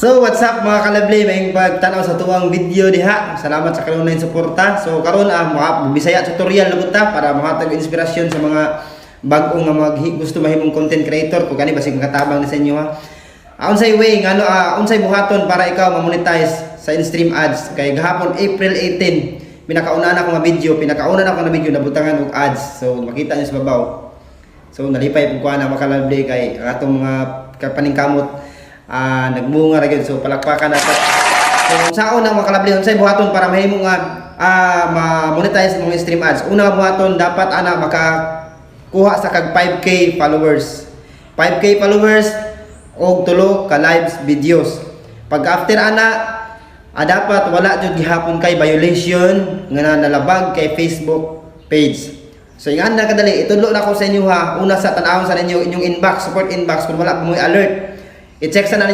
So, what's up, mga kalabli? May pagtanaw sa tuwang video diha. Salamat sa kanunay suporta. So, karon mga Bisaya tutorial na ta para mahatag inspirasyon sa mga bag-o nga gusto mahimong content creator kung gani basig makatabang ni sa inyo ha. Unsay way ngano unsay buhaton para ikaw ma-monetize sa in-stream ads? Kay gahapon, April 18, pinakauna na ako nga video, pinakauna na ako nga video nabutangan og ads. So makita niyo sa babaw. So nalipay pud ko ana, mga kalabli, kay ang atong mga kapaningkamot nagbunga ra gyud. So palakpakan nato. So sa una, mga kalabli, unsay buhaton para mahimo nga ma-monetize mga stream ads? Una nga buhaton, dapat ana makakuha sa kag 5K followers. 5K followers og tulo ka live videos. Pag after ana, dapat wala jud gihapon kay violation nga nalabag kay Facebook page. So ingan na kadali, itudlo na ko sa inyo ha. Una sa tanawon sa ninyo inyong inbox, support inbox, kung wala mo alert. I-check sa na ninyo.